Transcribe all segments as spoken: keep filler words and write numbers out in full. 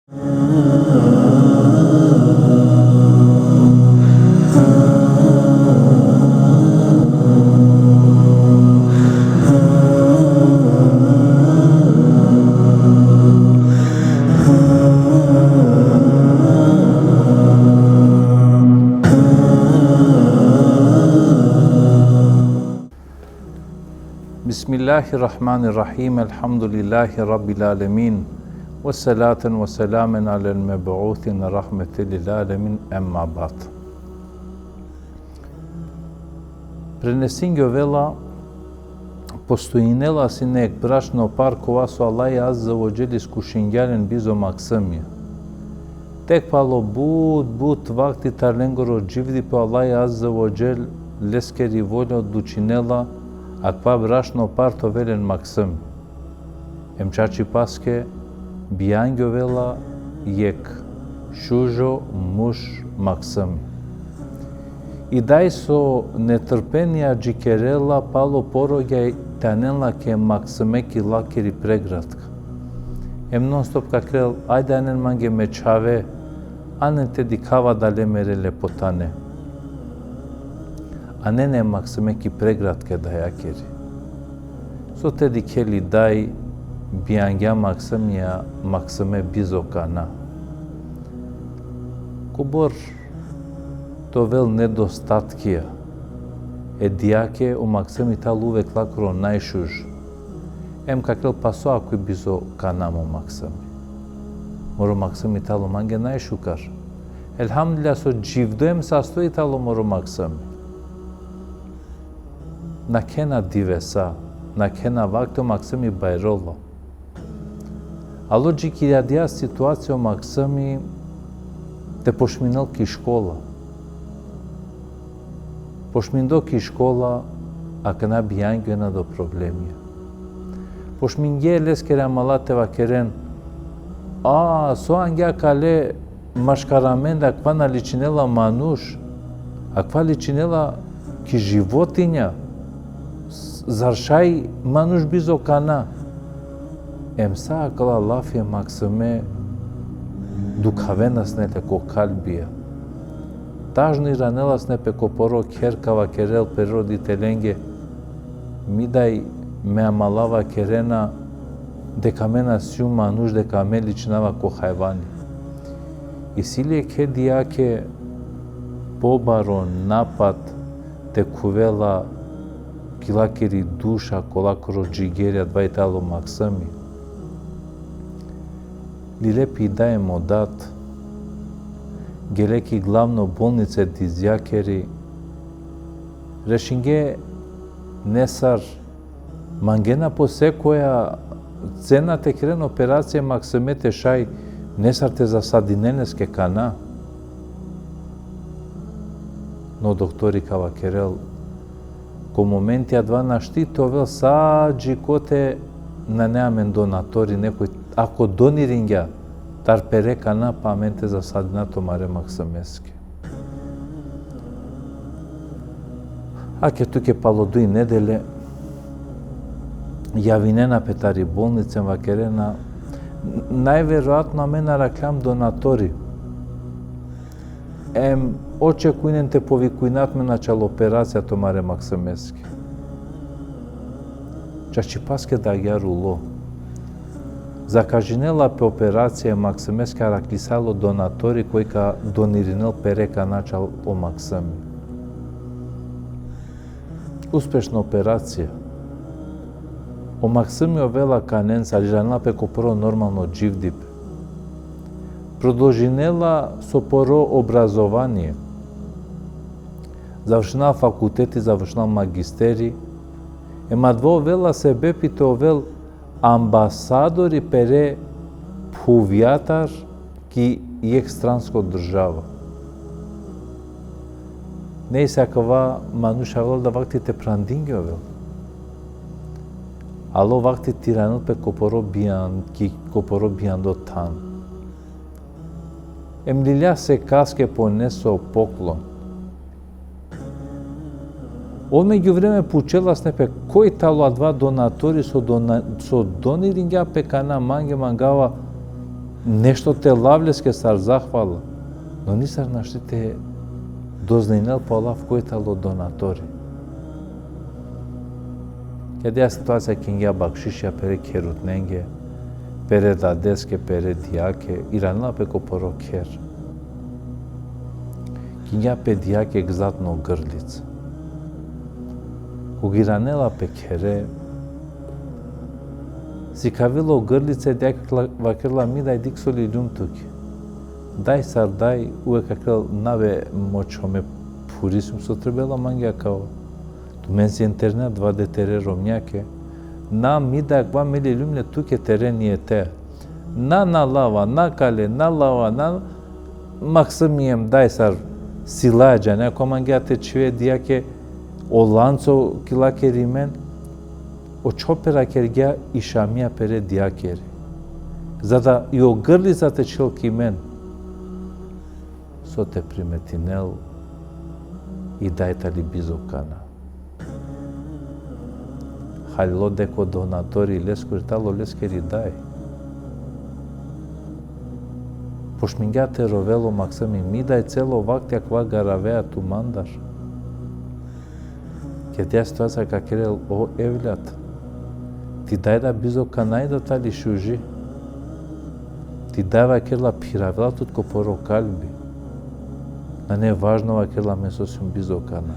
بسم الله الرحمن الرحيم. الحمد لله رب العالمين. والصلاة والسلام على المبعوث رحمة للعالمين. أما بعد. Prenesingja o vela, postojinela sine jekh brašno par kova so Allahi Azze ve Dželle iskušingja len bizo maksumija. Tek palo but, but vakti taro lengoro dživdipe, o Allahi Azze ve Dželle, leskeri volja odlučinela, akava brašno par te ovel len maksum. Em čačipaske bijangja o vela jekh šužo muž maksumi. I daj so netrpenie adžikerela, palo porogja te anen lake maksume ki lakiri pregradka. Em non stop ka kerel: ajde anen mange me čhave, anen te dikhava dali mere lepotane. Anen e maksume ki pregradka e dajakeri. So te dikhel i daj, bijangja maksumija, maksume bizo kana. Kobor te ovel nedostatkija e dajake, o maksumi tano uvek lakoro najšužo. Em ka kerel: pa so ako i bizo kana mo maksumi? Moro maksumi tano mange najšukar. Elhamdulillah so dživdo em sasto i tano moro maksumi. Nakhena divesa, nakhena vakti, o maksumi bajrola. Alo dži ki adaja situacija o maksumi te pošminel ki škola. Pošmindo ki škola, akana bijangja o vela do problemija. Pošmingje leskere amala te vakeren: a, so angja kale maškar amende, akava na ličinela manuš, akava ličinela ki životinja, s-, zar šaj manuš bizo kana? Em sa akala lafi e maksume dukhavena sine le ko kalbija. Tažno iranela sine pe ko poro kher, ka vakerel pe roditelenge: mi daj, me amala vakerena deka me na sium manuš, deka me ličinava ko hajvani. Isi li e dajake pobaro napad te khuvela ki lakiri duša, ko lakoro džigeri, adava i tano maksumi. Lile pe i daj em o dad, gele ki glavno bolnice dizjakeri, rešinge nesar mangena po sekoja cena te keren operacija e maksumete, šaj nesar te zasadinen leske kana. No doktori ka vakerel: ko momenti adava našti te ovel, sa dži kote nane amen donatori, nekoj ako doniringja taro pere kana, pa amen te zasadina tumare maksumeske. Ake tuke palo duj nedele, javinena pe tari bolnice, vakerena: najverojatno amen arakljam donatori. Em očekujnen te povikujna tumen ačhal operacija tumare maksumeske. Čačipaske dagjar ulo. Zakažinela pe operacija e maksumeske, araklisalo donatori koj ka donirinel pere kana ačhal o maksumi. Uspešna operacija. O maksumi ovela kanencar, iranela pe ko poro normalno dživdipe. Prodolžinela so poro obrazovanie. Završinela fakulteti, završinela magisteri. Em adava ovela sebepi te ovel ambasadori pere phuvjatar ki jekh stransko država. Nejse, akava manuš avela da vakti te prandingjovel. Alo vakti te iranel pe ko poro bijan-, ki, ko poro bijando than. Em lilja sekaske po neso poklon. Ov megjuvreme pučela sine pe koj tano adava donatori so dona-, so doniringja pe kana mange, mangava Nešto te lav leske sar zahvala, no nisar našti te doznajnel po lav koj talo donatori. Keda situacija kingja bakšišja pere kherutnenge, pere dadeske, pere dijake, iranela pe ko poro kher. Kingja pe dijake gzatno grlic. Kog iranela pe khere, sikavilo grlice, dijake vakerela: Mi daj, dik so liljum tuke. Daj sar daj, uvek vakerel: Na be, mo čhome, phurisum so trebela mange akava. Tumen si enterna dvade tere romnjake. Na, mi daj, akava me liljum le tuke tere nijete. Na, na lava, na kale, na lava, na maksumi em daj sar sila džane, ako mangea te čhive dijake, o lanco ki lakerimen, o čhopera kergja i šamija pere dijakeri. Za da i o grlica te čhel ki men, so te primetinel, i daj tali bizo kana. Halilo deka o donatori leskoro talo leskeri daj. Pošmingja te rovel o maksumi: Mi daj, celo vakti akava garavea tumandar. Keda situacija ka kerel: O evlad, ti daj da bizo kana i da tali šuži. Ti daj, vakerela, phiravela tut ko poro kalbi. Nane važno, vakerela, me so sijum bizo kana.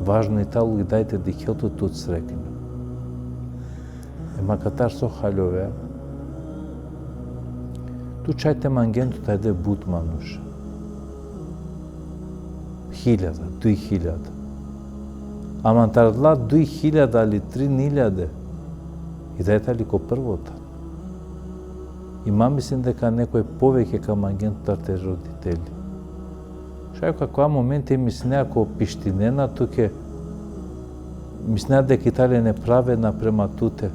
Važno i talo i daj te dikhel tut, tut srekno. Em akatar so haljovea? Tu čhaj te mangen tut ajde but manuša. Hiljada, duj hiljada. Ama taro adala duj hiljada ali trin iljade, i daj tali ko prvo than. I ma mislin deka nekoj poveke ka mangen tut tar te roditelji. Šaj ko akava momenti mislinea ko pištinena tuke, mislinea deka i tale nepravedna prema tute.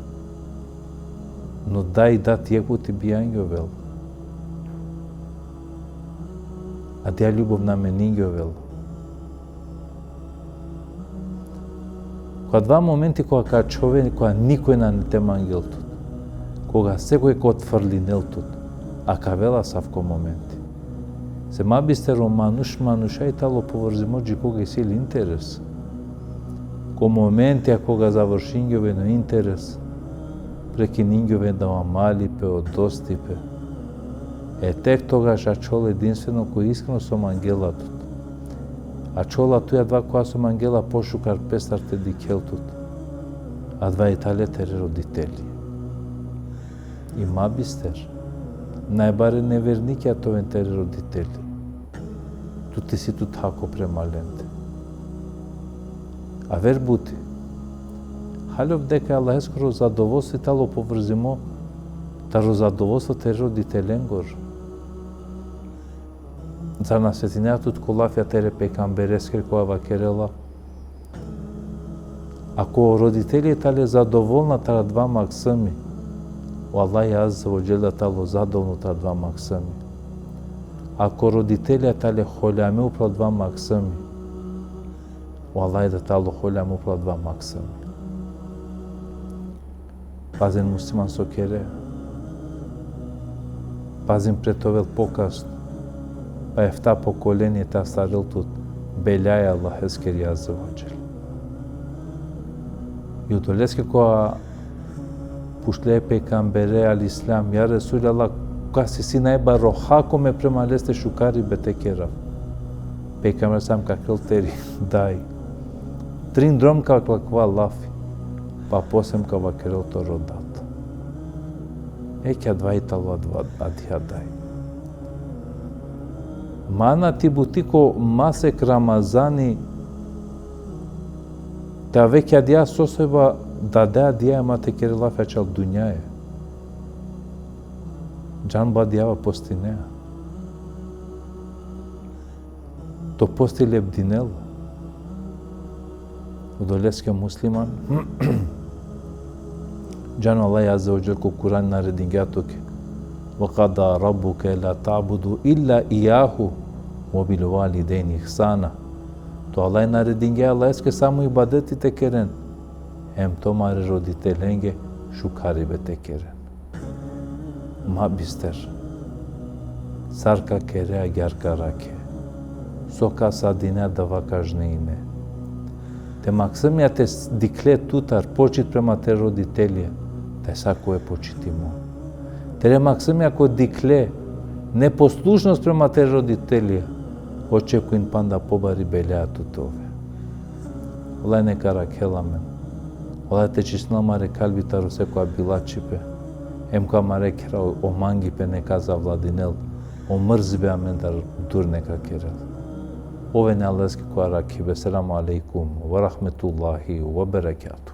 No daj i dat jekh puti bijangjovel. Adija ljubov nameningjovel. Ko adava momenti koga ka čhove, koga nikoj nane te mangel tut, koga sekoj ka otfrlinel tut, akava avela asavko momenti. Se ma bister o manuš manuša i talo povrzimo dži koga isi le interes. Ko momenti koga završingjoven o interes, prekiningjovena o amalipe, o dostipe. E tek togaš ačhol edinstveno ko iskreno so mangela tut. Ačhola tuj adava kova so mangela pošukar pestar te dikhel tut. Adava i tale tere roditelji. I ma bister, najbare nevernikija te oven tere roditelji. Tu te si tut hako prema lende. Aver buti. Haljov deka Allaheskoro zadovolstvo i talo povrzimo taro zadovolstvo tere roditelengoro. Zar na svetinea tut ko lafija tere pejgambereskere kova vakerela: Ako roditelja i tale zadovolna taro adava maksumi, o Allah azze ve dželle talo zadovolno taro adava maksumi. Ako roditelja i tale holjame upro adava maksumi, o Allah da talo holjame upro adava maksumi. Pazin musliman so kere. Pazin pre te ovel pokasno. Pa efta pokolenie te astarel tut belaja Allaheskeri azze ve dželle. I odoleske kova pučle e pejgambere alejhi selam: Ja Resulallah, kas isi najbaro hako me prema leste šukaribe te kerav? Pejgamberi alejhi selam ka kerel: Teri daj. Trin drom ka vakerel akava lafi, pa posle ka vakerel toro dad. Eke adava i talo adava, adija daj. Mana ti buti ko masek Ramazani te ave ki adija sosojba dade adija, ma te kere lafi ačhal dunjaja. Džan ba adija postinea. To posti lebdinela. Odoleske musliman, džan o Allah azze ve dželle ko Kur'an naredingja tuke: Ve qada rabbuke ela ta'budu illa ijjahu ve bil validejni ihsana. To Allah naredingja Allaheske samo ibadeti te keren, em tumare roditelenge šukaribe te keren. Ma bister. Sar ka kere, agjar ka arakhe. So ka sadine, adava ka žnejine. Te maksumija te s-, dikhle tutar počit prema te roditelje, te sa ko e počitimo. Tere maksumija ko dikhle neposlušnost prema te roditelje, očekujin panda pobari belaja tute ove. Ola neka arakhel amen. Ola te čistinel amare kalbi taro sekoja bilačhipe. Em ko amare khera o mangipe neka zavladinel, o mrzibe amendar dur neka kerel. Oven e Allaheskoro arakhibe. Selamu alejkum ve rahmetullahi ve berekatuhu.